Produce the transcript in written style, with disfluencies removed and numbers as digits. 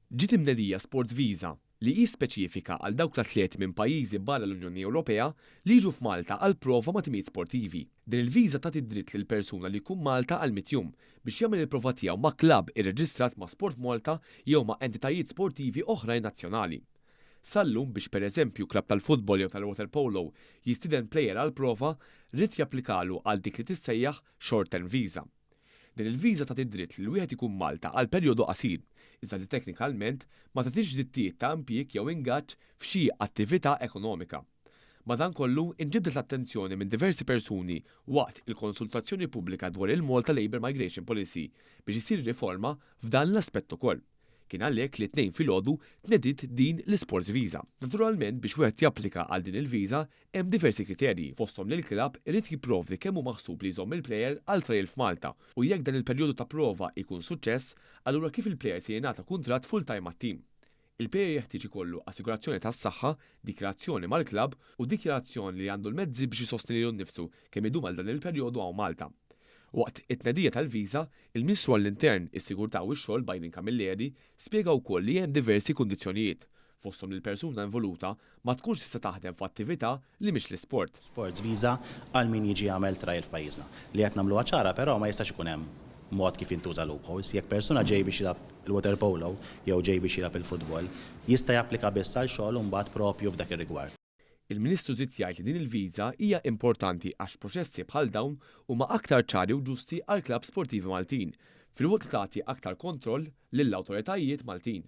Ġiet imnedija Sports Visa li hi speċifika għal dawk l-atleti minn pajjiżi barra l-Unjoni Ewropea li jiġu f'Malta għal prova ma' timijiet sportivi. Din il-viża tagħti d-dritt lil persuna li jkun Malta għal 100 jum biex jagħmel il-prova tiegħu ma' klabb irreġistrat ma' Sport Malta jew ma' entitajiet sportivi oħrajn nazzjonali. Sal-lum biex pereżempju klabb tal-futbol jew tal-waterpolo jistieden plejer għal prova, ried japplikalu għal dik li tissejjaħ short term visa. Din il-viża tagħti d-dritt li wieħed ikun Malta għal perjodu qasir, iżda li teknikalment ma tagħtix drittijiet ta' impjieg jew ingaġġ f'xi attività ekonomika. Madankollu, inġibdet l-attenzjoni minn diversi persuni waqt il-konsultazzjoni pubblika dwar il-Malta Labour Migration Policy biex isir riforma f'dan l-aspett ukoll. Kien għalhekk li t-Tnejn filgħodu tnediet din l-Sports Visa. Naturalment biex wieħed japplika għal din il-viża hemm diversi kriterji, fosthom li l-klabb irid jipprovdi kemm hu maħsub li jżomm il-plejer għal trial f'Malta u jekk dan il-perjodu ta' prova jkun suċċess, allura kif il-plejer se jingħata kuntratt full-time mat-tim. Il-plejer jeħtieġ ikollu assigurazzjoni tas-saħħa, dikjarazzjoni mal-klabb u dikjarazzjoni li għandu l-mezzi biex isostni lilu nnifsu kemm idum għal dan il-perjodu hawn Malta. Waqt it-tnedija tal-viża, il-Ministru għall-Intern, is-Sigurtà u x-Xogħol Byron Camilleri spjega wkoll li hemm diversi kundizzjonijiet, fosthom li l-persuna involuta ma tkunx tista' taħdem f'attività li mhix l-isport. Sports Visa għal min jiġi jagħmel trial f'pajjiżna. Li qed nagħmluha ċara però ma jistax ikun hemm mod kif jintuża loopholes. Jekk persuna ġej biex jilgħab il-waterpolo jew ġej biex jilgħab il-futbol, jista' japplika biss għal xogħol u mbagħad propju f'dak ir-rigward. Il-Ministru żied jgħid li din il-viża hija importanti għax proċessi bħal dawn huma aktar ċari u ġusti għall-klabbs sportivi Maltin, filwaqt li tagħti aktar kontroll lill-awtoritajiet Maltin.